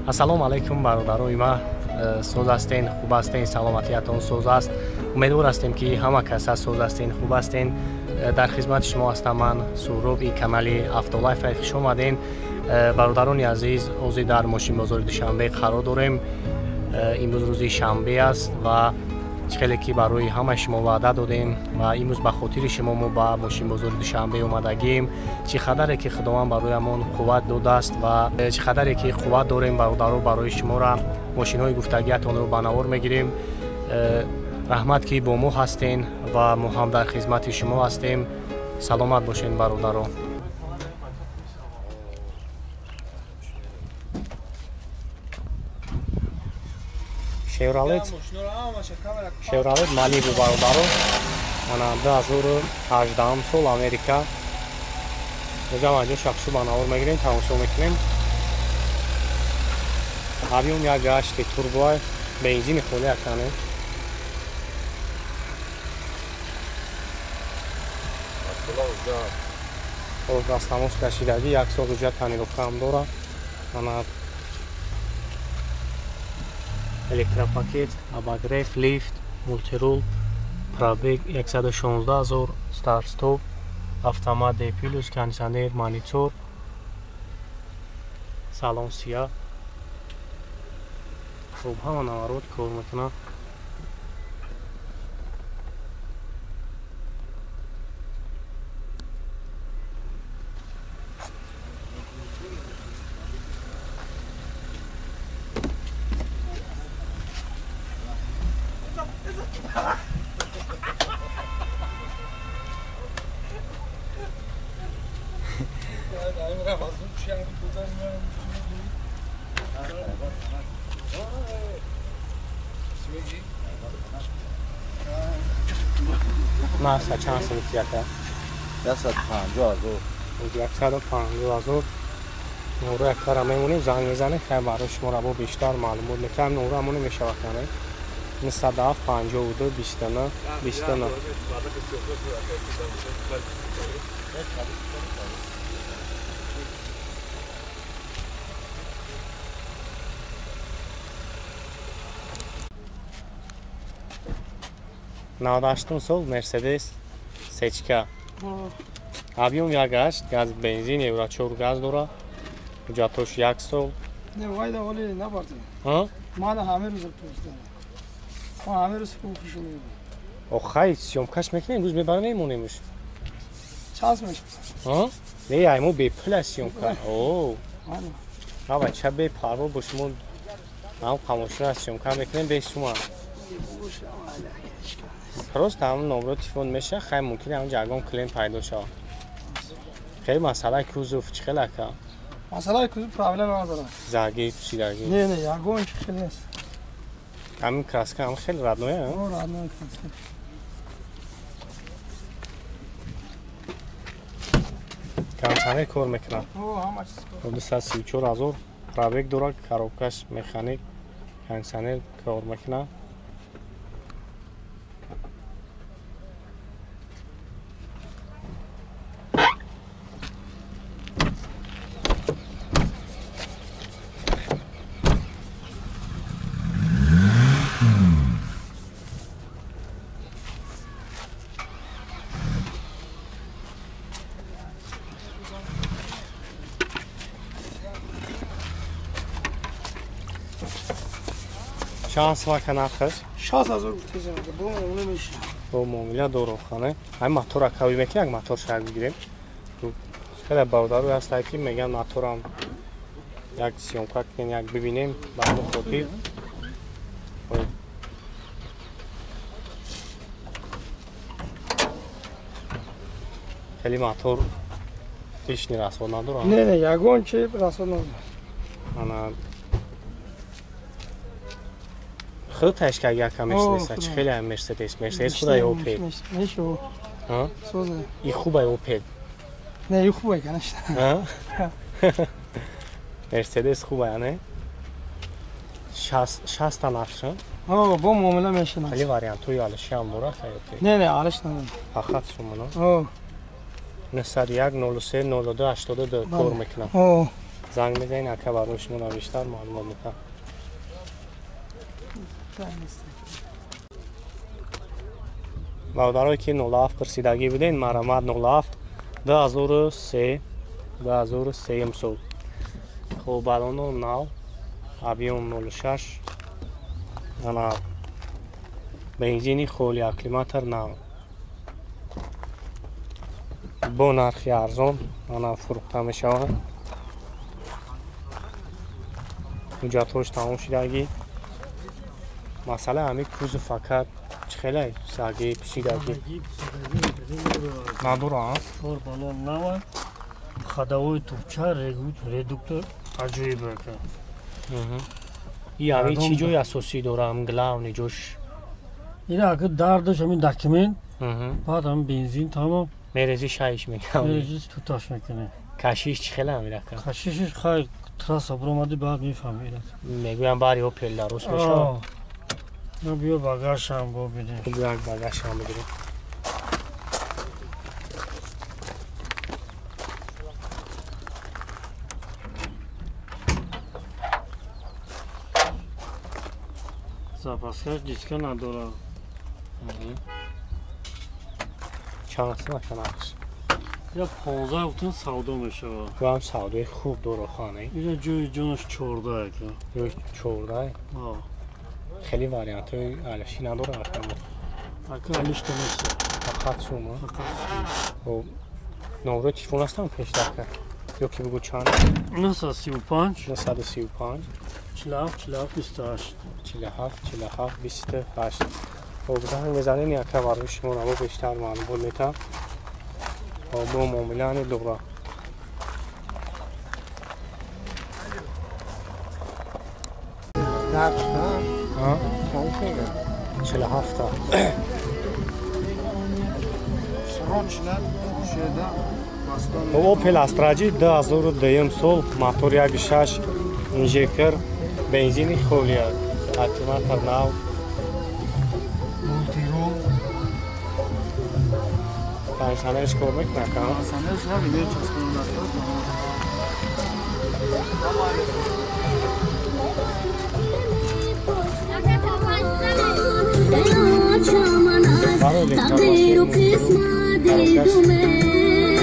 Ассалому алайкум бародарои ма, соз ҳастен, хуб ҳастен, саломатиятон соз аст. Умедвор ҳастем, ки ҳама каса соз ҳастен, хуб ҳастен. Дар хизмати шумо ҳастам ман Суҳроб, и канали Автолайф. Хуш омаден. Бародарони азиз, ҳозир дар мошинбозори Душанбе қарор дорем. Имрӯз рӯзи шанбе аст ва чӣ хеле ки барои ҳамаи шумо ваъда додем ва имрӯз ба хотири шумо мо ба мошинбозори Душанбе омадагием. Чӣ қадаре ки Худованд бароямон қувват додааст ва чӣ қадаре ки қувват дорем, бародаро, барои шуморо мошинҳои гуфтагиятонро ба навор мегирем. Раҳмат, ки бо мо ҳастен ва мо ҳам дар хизмати шумо ҳастем. Саломат бошед, бародаро. Шевролет Малибу, бародаро, ана 2018 сол, Америка. Ҷамаҷо шахсу ба навор мегирем, тамошо мекунем. Объём як гашти, турбои, бензини холи акане. Дастамош кашидагӣ, як сол ҳуҷҷат тонировкаам дорад. Ана электропакет, обогрев, лифт, мультирул, пробег 116 000, старт-стоп, автомат D+, кондиционер, монитор, салон сия. Хуб, ҳама наворот кор мекунад. Нарха чанд сум яка? 150 000. 150 000. Нуро якара мемонем, занг мезанем, хай барои шуморо бо бештар маълумот мекунам. Нуро ҳамоне мешавад кане. 97 52 29 29. 98 сол Мерседес сечка. Объём як гашт, газ бензин, евро 4 газ дора. Ҳуҷҷатош як сол. Не, вайда оли набарди. Ҳа? Ман ҳама рӯз пурсидам. Ман ҳама рӯз пурсидам. Охай, съёмкаш мекунем, рӯз мебарем, мемонемш. Чанд мешавад? Ҳа? Не, ай мо бепул аст съёмка. О. Ҳа, бача бепарво бо шумо ҳам қамошина съёмка мекунем бе шумо. Просто ҳамон номро телефон меша, хай мумкин ҳамон ягон клиент пайдо шавад. Хеле масъалаи кузов чӣ хел ака? Масъалаи кузов проблема надорад. Зарги, пӯшидаги? Не, не, ягон чӣ хел нест. Ҳамин краска ҳам хеле родное, а? О, родное краска. Кондиционер кор мекунад. О, ҳама чиз кор. 234 000 пробег дорад, коробкаш механик, кондиционер кор мекунад. Чанд сумака нархаш? 60 000 гуфтезам, бо муомила мешавад. Бо муомила дорухона. Ҳамин мотора кави мекунем, як мотор шак бигирем. Хеле бародаро ҳастанд, ки мегӯянд моторам як съёмка кунем, як бибинем ба ҳамон хотир. Хеле мотор лишний расход надорад. Не, не, ягон чи расход надорад. Ана худ ташка яка Мерседес, чӣ хеле Мерседес, Мерседес худай Опел. Мешо. Ҳа? Соза. И хубай Опел. Не, и хубай, конечно. Ҳа? Мерседес хубай, не? 60 нархша? О, бо муомила мешавад. Хеле вариантҳои алишиам дорад хаёти. Не, не, алиш надорад. Фақат сумона. О. 901 03 02 82 кор мекунам. О. Занг мезанед, ака барои шумо бештар маълумот медиҳад. Бародарое ки 07 пурсидагӣ буден, марамат 07 2003 2003 сол. Хоб, балоно нав, объем 06, ана бензини холи, акклиматор нав. Бо нархи арзон ана фурӯхта мешавад. Ҳуҷҷатҳош тамом шудагӣ. Масъала ҳамин кузов фақат чӣ хеле сагӣ пусидагӣ надорад. Чор балон нава, ходовой тупча, редуктор аҷоиб ака. И ҳамин чӣ ҷои асосӣ дорам, главный ҷош? Ина ака дардаш ҳамин документ, баъд ҳамин бензин тамом. Мерези шайш мекунам. Мерези туташ мекунем. Кашиш чӣ хеле ҳамин ака? Кашишиш хай трасса буромадӣ баъд мефаҳмӣ. Мегӯям бари Опел дарус мешавад. Ну биё багажам бубинем. Биё багажам бигирем. Запаскаш диска надорад. Чанд аст ака нархш? Я 15 гуфтан савдо мешавад. Ҳам савдои хуб дорад хона. Ина ҷои ҷонаш 14 ака. Ҷои 14? Ҳа. Хеле вариантҳои алишӣ надорад ака. Ака алишта нест. Фақат сума. Фақат сума. Хоб, номрои телефон ҳастам пешта ака? Ё ки бигӯ чанд? 935 935 47 47 28 47 47 28. Хоб, занг мезанем ака барои шумо раво бештар маълумот метаҳам. Хоб, бо муомилаани дора. Нарх чанд мегӯяд? 47. Срочно фурӯшеда. Опел Astra J 2002 сол, мотор 1.6, инжектор, бензини холи, аккумулятор нав. Мултирол. Пенсионерш кор мекунад ака? Пенсионерш намедонам часпонда.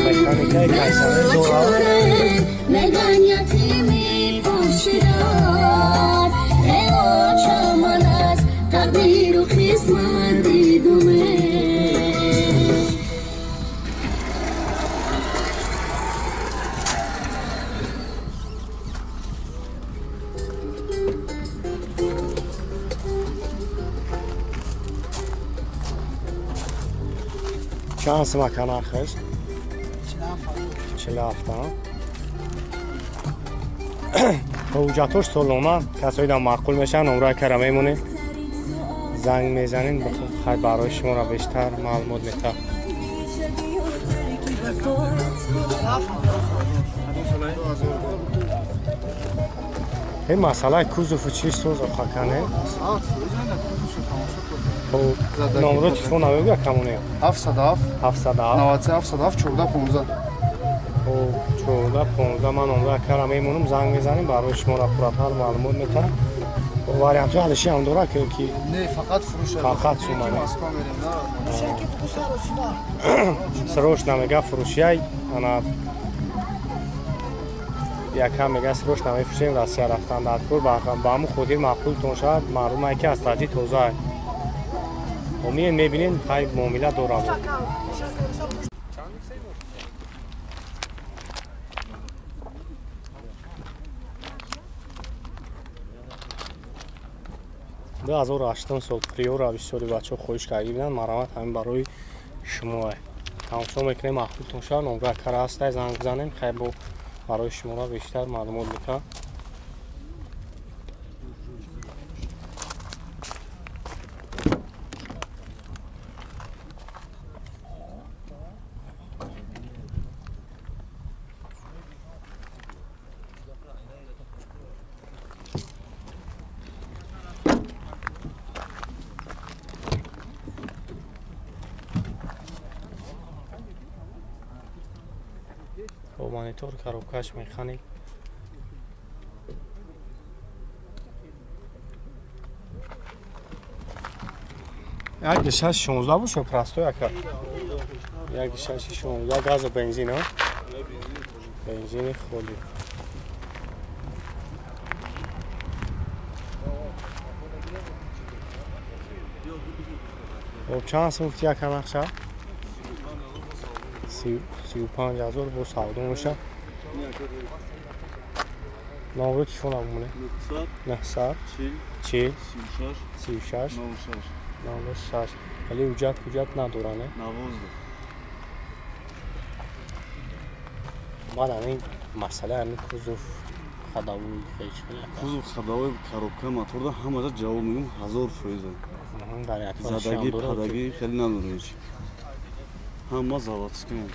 Механикаи кайсанер дорад. Чанд сум ака нархаш? 47. Ҳуҷҷатҳош солона, касои дар маъқул мешаванд, номраи кара мемонем, занг мезанем, хай барои шуморо бештар маълумот метаҳад. Ин масъалаи кузову чӣ соз охакане? Номро телефон намегӯя камоне? 707 707 97 707 14 15. 14 15. Ман номро кара мемонам, занг мезанем, барои шуморо пурратар маълумот метаҳам. Вариантҳои алишӣ ҳам дорад ки не, фақат фурӯш. Фақат сума. Срочно мега фурӯшияй, ана якам мега срочно мефурӯшем, Россия рафтан дар кор, ба ҳамун хотир маъқултон шавад, маълум е ки Astra J тоза. Меем мебинем, хай муомила дорад. Ду 2008 сол Приора бисёри бачаҳо хоҳиш карда буданд, марамат ҳамин барои шумо. Тамошо мекунем, маъқултон шавад, номра кара ҳастай, занг бизанем, хай бо барои шуморо бештар маълумот метаҳам. Монитор, коробкаш, механик, 1.6 16 боша простой ака. 1.6 16 газа бензин, а? Бензини холи. Хоб, чанд сум гуфти ака нақша? 35 000 бо савдо меша. Номро телефона бумоне. 900 40 36 96. Вале ҳуҷҷат ҳуҷҷат надора, не? Баъд ҳамин масъала ҳамин кузов ходовой. Кузов ходовой, коробка, моторда ҳамаҷа ҷавоб мегӯм, 1000%. Задаги падаги хеле надора ҳеч, ҳама заводская.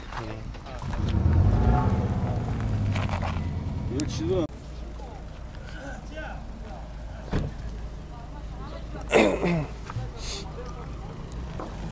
Чӣ дорам?